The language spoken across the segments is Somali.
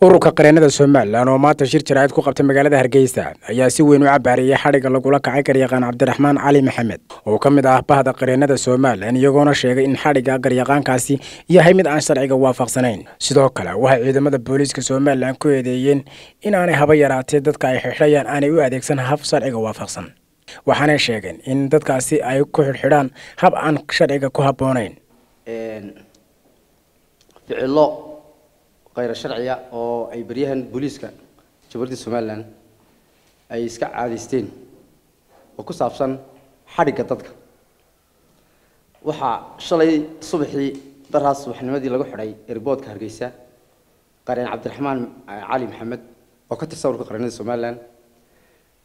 Ururka qareenada Somaliland oo maanta shir jaraa'id ku qabtay magaalada Hargeysa ayaa si weyn u cabaariyay xadhigga lagula kacay garyaqaan Cabdiraxmaan Cali Maxamed oo ka mid ah bahda qareenada Somaliland, iyagoona sheegay in xadhigga garyaqaankaasi yahay mid aan sharciga waafaqsanayn. Sidoo kale waxay ciidamada booliiska Somaliland ku eedeeyeen in aanay haba yaraatee dadka ay xidhayaan aanay u adeegsan hab sharciga waafaqsan, waxaanay sheegeen in dadkaasi ay ku xidhxidhaan hab aan sharciga ku habboonayn. Ficilo khayra sharciya oo ay beryahan booliiska Jamhuuriyadda Somaliland ay iska caadaysteen oo ku saabsan xadhigga dadka. Waxaa shalay subaxii daraas subaxnimadii lagu xidhay airportka Hargeysa qareen Cabdiraxmaan Cali Maxamed oo ka tirsan ururka qareenada Somaliland.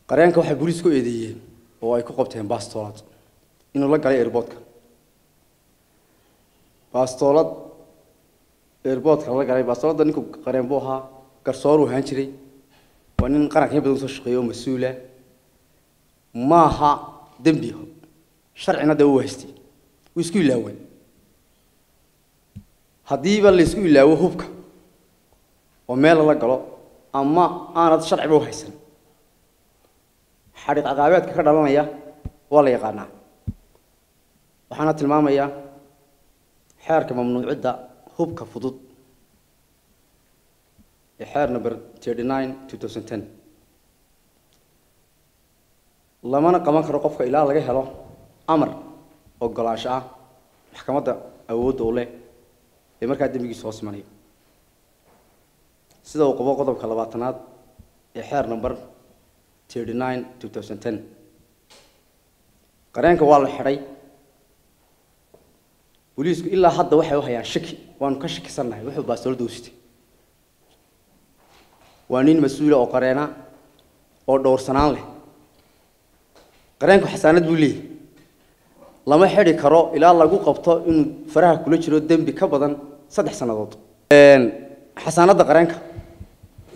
Qareenka waxay booliisku ku eedeeyeen oo ay ku qabteen baastoolad inuu la galay airportka. Baastoolad airportka la galay, baastoolada ninku qareen buu ahaa, garsoor uu ahaan jiray, waa nin qaranka in badan soo shaqeeya oo mas-uula, maaha dembi, sharcina dee uu haystay, wuu isku ilaaway. Haddiiba la isku ilaawo hubka oo meel lala galo ama aanad sharciba u haysan, xadhiq caqaabeedka ka dhalanaya waa la yaqaanaa. Waxaana tilmaamaya xeerka mamnuucidda hubka fudud ee xeer number 39/2010. Lamana qaban karo qofka ilaa laga helo amar ogolaansho ah maxkamadda awoodda u leh ee markaa dembigiisa hoos imanayo, sida uu qabo qodobka 20aad ee xeer number 39/2010. Qareenka waa la xidhay, booliisku ilaa hadda waxay u hayaan shaki, waanu ka shakisannahay wuxuu baastoolada u sitay. Waa nin mas-uula oo qareena oo dhowrsanaan leh. Qareenku xasaanad buu leeyahy, lama xidhi karo ilaa lagu qabto inuu faraha kula jiro dembi ka badan 3 sannadood. Xasaanadda qareenka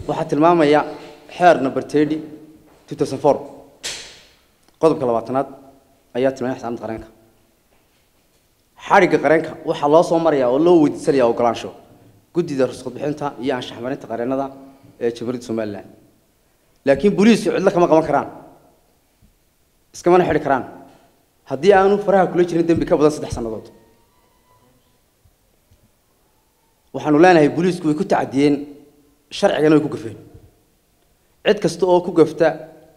waxaa tilmaamaya xeer number 30/2004, qodobka 20aad ayaa tilmaamaya xasaanadda qareenka. Xadhigga qareenka waxaa loo soo marayaa oo loo weydiisanaya ogolaansho guddida ruskad bixinta iyo anshax marinta qareenada ee Jamhuuriyadda Somaliland, laakiin booliisku cidlo kama qaban karaan, iskamana xidhi karaan haddii aanu faraha kula jirin dembi ka badan 3 sannadood. Waxaanu leenahay booliisku way ku tacadiyeen sharcigana, way ku gafeen. Cid kasta oo ku gafta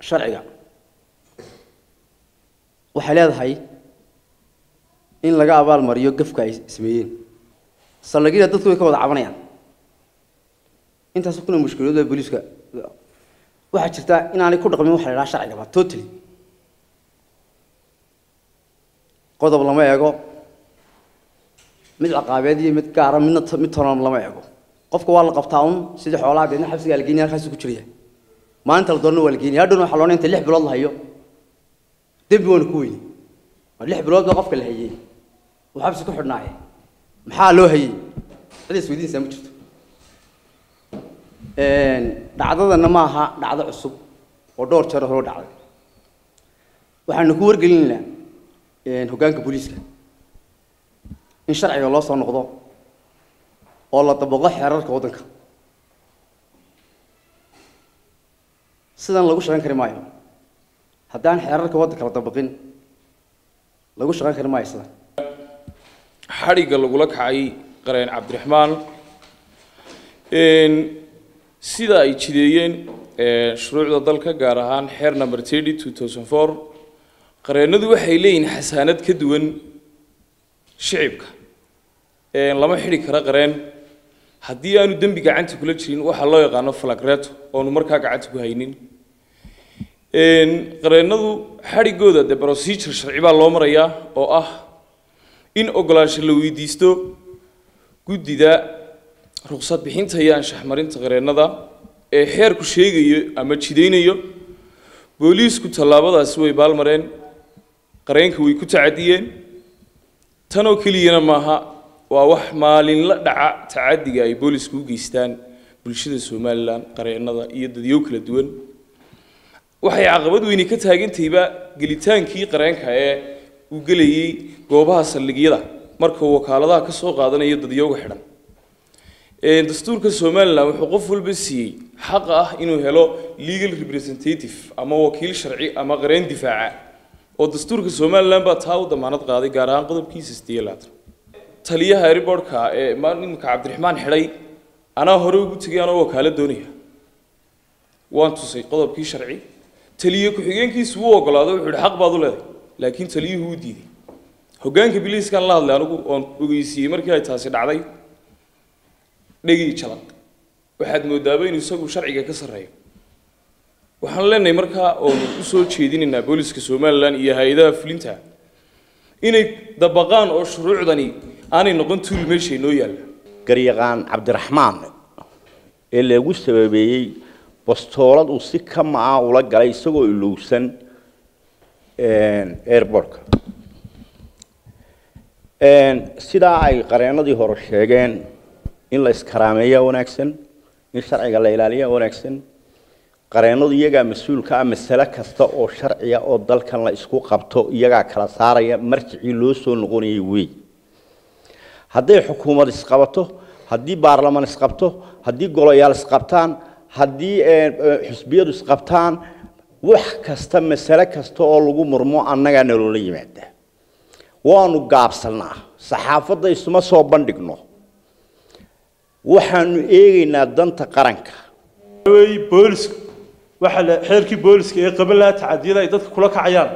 sharciga waxay leedahay in laga abaal mariyo gafka ay sameeyeen. Saldhigyada dadku way ka wada cabanayaan intaas kuna mushkiladooda booliiska. Waxaa jirta inaanay ku dhaqmin waxa la idhaha sharcigaba totally. Qodob lama eego, mid ciqaabeed iyo mid gaara midna mid toona lama eego. Qofka waa la qabtaa un sidii xoolaha, deedna xabsigaa la geynaya, halkaasuu ku jiraya, maalinta la doonana waa la geynaya. Hadhowna waxaa loonaya inta 6 bilood la hayo dembi waanu ku weynay. Waa 6 bilood baa qofka la hayey uu xabsi ku xidhnaaye, maxaa loo hayey? Cid is weydiinaysaa ma jirto. Dhacdadana ma aha dhacdo cusub oo dhowr jeer hore u dhacday. Waxaanu ku wargelinaynaa hoggaanka booliiska in sharciga loo soo noqdo oo la dabaqo xeerarka waddanka. Sidan lagu shaqayn kari maayo haddaan xeerarka waddanka la dabaqin, lagu shaqayn kari maayo sidan. Xadhigga lagula kacay qareen Cabdiraxmaan sida ay jideeyeen shuruucda dalka, gaar ahaan xeer number 30/2004, qareennadu waxay leeyihiin xasaanad ka duwan shicibka. Lama xidhi karo qareen haddii aanu dembi gacanta kula jirin, waxaa loo yaqaano flagreto, oonu markaa gacanta ku haynin. Qareennadu xadhiggooda dee procedure sharci baa loo marayaa oo ah in ogolaansho la weydiisto guddida ruqsad bixinta iyo anshax marinta qareennada ee xeerku sheegayo ama jidaynayo. Booliisku tallaabadaasi way baalmareen, qareenka way ku tacadiyeen. Tanoo keliyana maaha, waa wax maalinla dhaca tacadiga ay boolisku u geystaan bulshada Somaliland, qareennada iyo dadyow kala duwan. Waxay caqabad weyni ka taagantayba gelitaankii qareenka ee uu gelayay goobaha saldhigyada marka uu wakaaladaha ka soo qaadanayo dadyowga xidhan. Dastuurka Somaliland wuxuu qof walba siiyey xaqa ah inuu helo legal representative ama wakiil sharci ama qareen difaaca, oo dastuurka Somaliland baa taa u damaanad qaaday, gaar ahaan qodobkiisa 28. Taliyaha airportka ee iminka Cabdiraxmaan xidhay anaa hore ugu tegay anoo wakaalo doonaya, waan tusay qodobkii sharci. Taliye ku-xigeenkiisu wuu ogolaaday, wuxuu yihi xaq baad u leedahay, laakiin taliyuhu wuu diiday. Hoggaanka biliiskan la hadlay anigu oon ogeysiiyey markii ay taasi dhacday, dhegii jalaq, waxaad moodaaba inuu isagu sharciga ka sarreeyo. Waxaan leenahay markaa oonu u soo jeedinaynaa booliska Somaliland iyo hay-adaha fulinta inay dabaqaan oo shuruucdani aanay noqon tuul meesha inoo yaalla. Garyaqaan Cabdiraxmaan ee lagu sababeeyey bastoolad uu si kama ah ula galay isagoo ilowsan airportka, sidaa ay qareenadii hore sheegeen, in la iskaraameeyaa wanaagsan, in sharciga la ilaaliyaa wanaagsan. Qareenadu iyagaa mas-uulka ah masale kasta oo sharciya oo dalkan la isku qabto, iyagaa kala saaraya marjicii loo soo noqonayay wey. Hadday xukuumad isqabato, haddii baarlamaan isqabto, haddii golayaal isqabtaan, haddii xusbiyadu isqabtaan, wax kasta, masale kasta oo lagu murmo annagaa naloola yimaada. Waanu gaabsanaa, saxaafadda isuma soo bandhigno, waxaanu eegaynaa danta qaranka. Boolisku waxa la xeerkii booliska ee qaban lahaa tacadiyada ay dadka kula kacayaan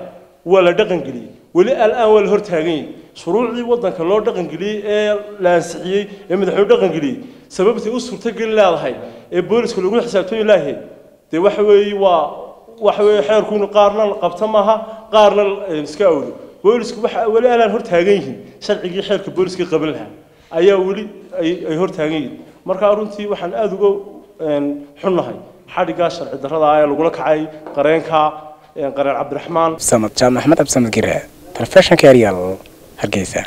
waa la dhaqan geliyey, weli al'aan waa la hor taagan yahay. Shuruucdii waddanka loo dhaqan geliyey ee la ansixiyey ee madaxweyne dhaqan geliyey sababtay u suurtogeli leedahay ee booliska lagula xisaabtami lahay dee waxa weeye waa waxa weeye xeerku inuu qaarna qabto maaha, qaarna iska awdo. Boolisku waxa weli alaan hor taagan yihiin sharcigii xeerka booliska qaban lahaa ayaa weli ay hor taagan yihiin. Marka runtii waxaan aada uga xunnahay xadhiggaa sharci darrada ah ee lagula kacay qareenka, qareen Cabdiraxmaan. Samad Jaamac Axmed Absamad Gire, telefishinka Eryal, Hargeysa.